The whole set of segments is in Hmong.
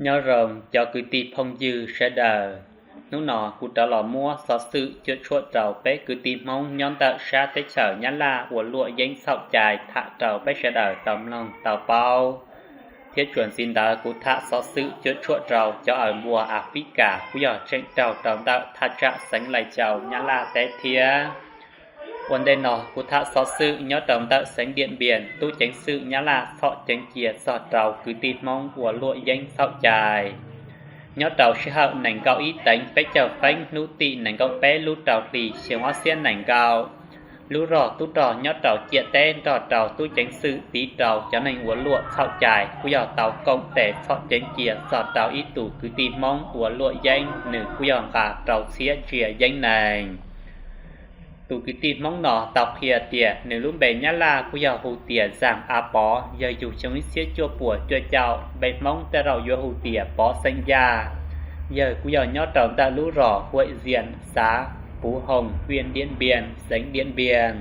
Nyob zoo cov kwv tij phooj ywg sawv daws, hnub no kuv rov los muab xov xwm cuam tshuam rau peb kwv tij Hmoob nyob ntawm sab teb chaws Nyab Laj ua luam yeeb txhaum cai tham rau peb sawv daws tau mloog tau paub. Thiab tsuas ntxiv ntawd kuv tham xov xwm cuam tshuam rau cov aws npua Africa kuj yog tseem raug rau ntawm thaj tsam xeev Laij Cau Nyab Laj teb thiab. Ua ntej no kuv tham xov xwm nyob rau ntawm xeev Diam Npias tub ceev xwm Nyab Laj txhom ceev cia txog rau kwv tij Hmoob ua luam yeeb txhaum cai. Nyob rau sij hawm nees nkaum ib teev peb caug feeb hnub tim nees nkaum peb lub rau hlis xyoo ob txhiab nees nkaum, lub rog tub rog nyob rau ciam teb nrog rau tub ceev xwm tiv rau cov neeg ua luam txhaum cai kuj yog tau koom tes txhom ceev cia txog rau ib tug kwv tij Hmoob ua luam yeeb, nws kuj yog nqa rau txhiab ntsia yeeb nees. Tus kwv tij Hmoob no tau qhia tias nws lub npe Nyab Laj kuj yog hu tias Zaj A Pov, yawg yug xyoo ib txhiab cuaj puas cuaj caum, npe Hmoob tej zaum yuav hu tias Pov xeem Yaj. Yawg kuj yog nyob rau ntawm lub zos Huam Zias, xav Puv Hoos, hwj Diam Npias, xeev Diam Npias.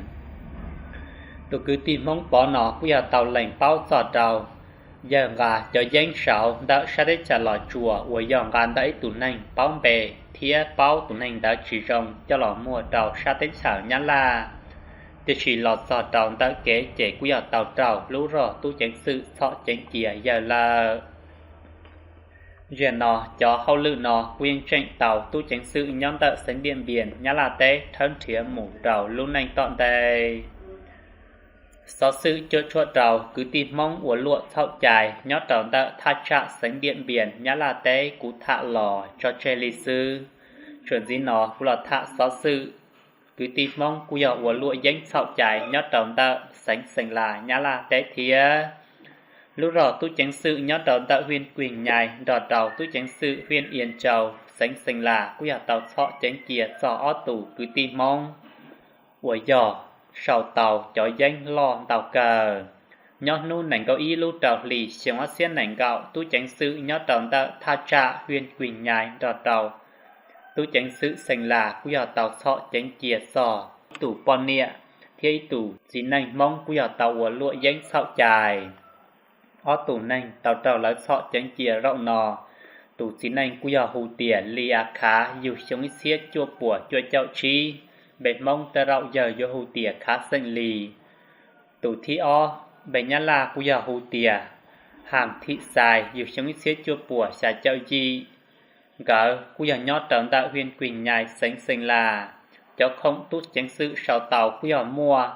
Tus kwv tij Hmoob Pov no kuj yog tau lees paub txog rau yawg nqa cov yeeb saud ntawm sab teb chaws Los Tsuas uas yog nqa ntawm ib tus neeg paub npe thiab paub tus neeg ntawd tsis zoo coj los muag rau sab teb chaws Nyab Laj. Tiam sis los txog rau ntawm kev ces kuj yog tau raug lub rog tub ceev xwm txhom ceev cia yawg lawm. Ziag no cov hauj lwm no kuj yeej tseem tau tub ceev xwm nyob ntawm xeev Diam Npias Nyab Laj teb rhawb nrhiav mus rau lub neej tom ntej. Xov xwm cuam tshuam rau kwv tij Hmoob ua luam txhaum cai nyob rau ntawm thaj tsam xeev Diam Npias Nyab Laj teb kuv tham los tso tseg li xwb. Tsuas ntxiv no kuv los tham xov xwm kwv tij Hmoob kuj yog ua luam yeeb txhaum cai nyob rau ntawm xeev Xeem Las Nyab Laj teb thiab. Lub rog tub ceev xwm nyob rau ntawm hwj Kuj Nyai nrog rau tub ceev xwm hwj Ias Ntsaus xeev Xeem Las kuj yog tau txhom ceev cia txog ob tug kwv tij Hmoob uas yog sau tau cov yeeb loj ntau kawg. Nyob hnub nees nkaum ib lub rau hlis xyoo ob txhiab nees nkaum, tub ceev xwm nyob rau ntawm thaj tsam hwj Kuj Nyai nrog rau tub ceev xwm Xeem Las kuj yog tau txhom ceev cia txog ib tus poj niam thiab ib tus txiv neej Hmoob kuj yog tau ua luam yeeb txhaum cai. Ob tus neeg tau raug lawv txhom ceev cia zaum no, tus txiv neej kuj yog hu tias Lis A Khav, yug xyoo ib txhiab cuaj puas cuaj caum tsib, npe Hmoob tej zaum yawg yuav hu tias Khav xeem Lis. Tus thib ob npe Nyab Laj kuj yog hu tias Has Thim Xais, yug xyoo ib txhiab cuaj puas xya caum yim. Nkawd kuj yog nyob rau ntawm hwj Kuj Nyai xeev Xeem Las. Cov khoom tub ceev xwm sau tau kuj yog muaj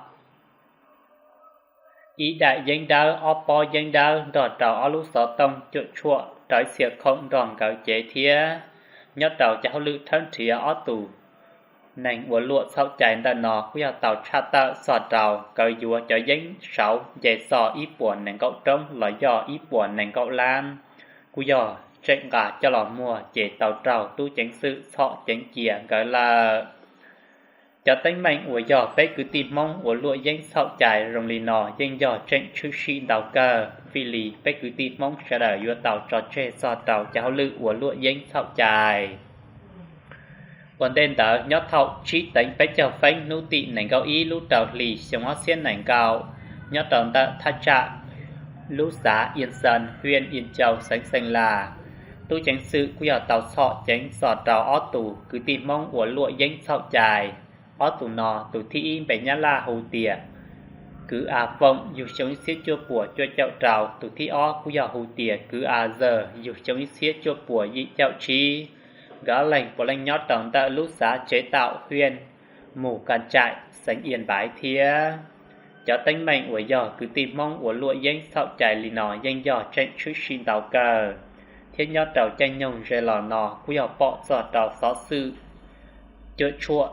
ib daim yeeb dawb, ob pob yeeb dawb nrog rau ob lub xov tooj cuam tshuam rau ib txhia khoom nrog nkawd cev thiab. Nyob rau cov hauj lwm rhawb nrhiav ob tus neeg ua luam txhaum cai ntawm no kuj yog tau tshaj tawm txog rau nkawd yuav cov yeeb saud nce txog ib puas nees nkaum roob los yog ib puas nees nkaum lab, kuj yog tseem nqa coj los muag ces tau raug tub ceev xwm txhom ceev cia nkawd lawm. Cov teeb meem uas yog peb kwv tij Hmoob ua luam yeeb txhaum cai zoo li no yeej yog tseem tshwm sim ntau kawg, vim li peb kwv tij Hmoob sawv daws yuav tau tso tseg txog rau cov hauj lwm ua luam yeeb txhaum cai. Ua ntej ntawd, nyob thaum tsib teev peb caug feeb hnub tim nees nkaum ib lub rau hlis xyoo ob txhiab nees nkaum, nyob rau ntawm thaj tsam lub xav Ias Xas, hwj Ias Ntsaus xeev Xeem Las, tub ceev xwm kuj yog tau txhom ceev txog rau ob tus kwv tij Hmoob ua luam yeeb txhaum cai. Ob tus no, tus thib ib npe Nyab Laj hu tias Kwv A Foom, yug xyoo ib txhiab cuaj puas cuaj caum rau, tus thib ob kuj yog hu tias Kwv A Zawg, yug xyoo ib txhiab cuaj puas yim caum tsib. Nkawd ob leeg puav leej nyob rau ntawm lub xav Tsev Taum, hwj Mus Kas Tsaim xeev Ias Npaiv thiab. Cov teeb meem uas yog kwv tij Hmoob ua luam yeeb txhaum cai li no yeej yog tseem tshwm sim ntau kawg, thiab nyob rau caij nyoog ze los no kuj yog pom txog rau xov xwm cuam tshuam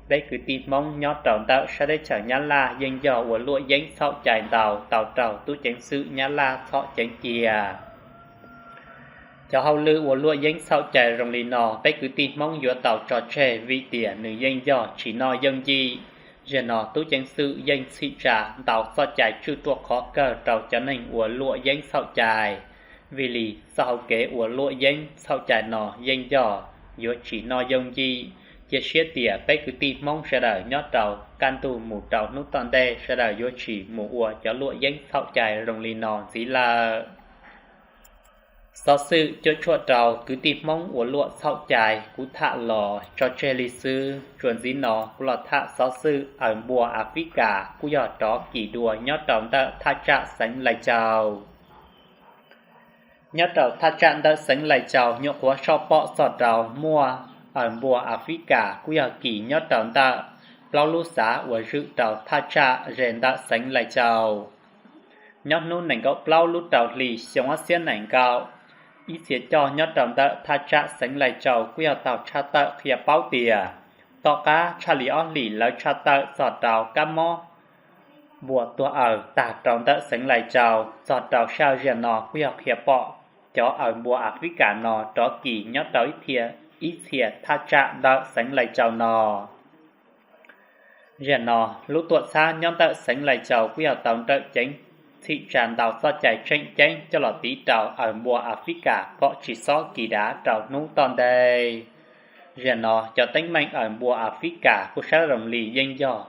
peb kwv tij Hmoob nyob rau ntawm sab teb chaws Nyab Laj yeej yog ua luam yeeb txhaum cai ntau tau raug tub ceev xwm Nyab Laj txhom ceev cia. Cov hauj lwm ua luam yeeb txhaum cai zoo li no peb kwv tij Hmoob yuav tau tso tseg vim tias nws yeej yog tsis noj yooj yim. Zaum no tub ceev xwm yeej txhim tsa ntau txoj cai tswj ruaj khov kawg rau cov neeg ua luam yeeb txhaum cai, vim li txoj hauv kev ua luam yeeb txhaum cai no yeej yog yuav tsis noj yooj yim. Cia siab tias peb kwv tij Hmoob sawv daws nyob rau kaj ntug mus rau hnub tom ntej sawv daws yuav tsis mus ua cov luam yeeb txhaum cai zoo li no ntxiv lawm. Xov xwm cuam tshuam rau kwv tij Hmoob uas luam txhaum cai kuv tham los tso tseg li xwb. Txuas ntxiv no kuv los tham xov xwm awm npua Africa kuj yog rov kis dua nyob rau ntawm thaj tsam xeev Lai Châu. Nyob rau thaj tsam ntawm xeev Lai Châu nyuam qhuav soj pom txog rau muaj awm npua Africa kuj yog kis nyob rau ntawm plaub lub xav uas zwm rau thaj tsam ze ntawm xeev Lai Châu. Nyob hnub nees nkaum plaub lub rau hlis xyoo ob txhiab nees nkaum, ib txhia coj nyob rau ntawm thaj tsam xeev Lai Châu kuj yog tau tshaj tawm qhia paub tias tom qab tshaj li ob hlis lawv tshaj tawm txog rau kab mob npua tuag awm tag rau ntawm xeev Lai Châu. Txog rau sij hawm zaum no kuj yog qhia pom cov awm npua Africa no rov kis nyob rau ib txhia, ib txhia thaj tsam ntawm xeev Lai Châu no. Zaum no lub tuam txhab nyob ntawm xeev Lai Châu kuj yog tau nrawm ceev txhim tsa ntau txoj cai tseem ceeb coj los tiv rau awm npua Africa kom tsis txhob kis dav rau hnub tom ntej. Zaum no cov teeb meem awm npua Africa kuj sab zoo li yeej yog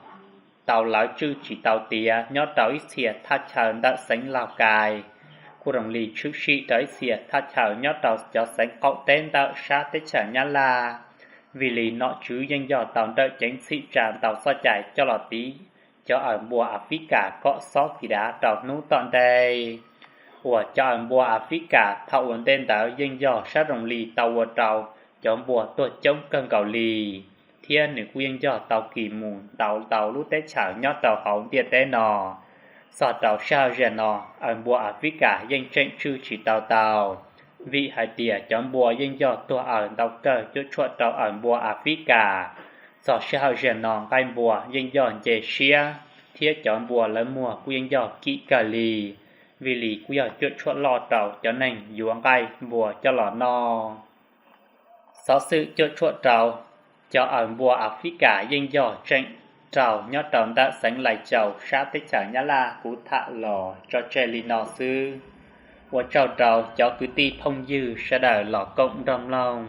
tau lawv tswj tsis tau tiav nyob rau ib txhia thaj chaw ntawm xeev Lauj Kais, kuj zoo li tshwm sim rau ib txhia thaj chaw nyob rau cov xeev qaum teb ntawm sab teb chaws Nyab Laj. Vim li nom tswv yeej yog tau nrawm ceev txhim tsa ntau txoj cai coj los tiv cov awm npua Africa kom txhob kis dav rau hnub tom ntej. Uas cov awm npua Africa thaum ua ntej ntawd yeej yog sab zoo li tau ua rau cov npua tuag coob kawg nkaus li, thiab nws kuj yeej yog tau kis mus ntau ntau lub teb chaws nyob rau hauv ntiaj teb no. Txog rau sij hawm zaum no, awm npua Africa yeej tseem tswj tsis tau tau, vim hais tias cov npua yeej yog tuag awm ntau kawg cuam tshuam rau awm npua Africa. Txog sij hawm zaum no nqaij npua yeej yog nce siab, thiab cov npua lawv muag kuj yeej yog kim kawg li, vim li kuj yog cuam tshuam loj rau cov neeg yuav nqaij npua coj los noj. Xov xwm cuam tshuam rau cov awm npua Africa yeej yog tseem raug nyob rau ntawm xeev Lai Châu sab teb chaws Nyab Laj kuv tham los tso tseg li no xwb. Ua tsaug rau cov kwv tij phooj ywg sawv daws los koom nrog mloog.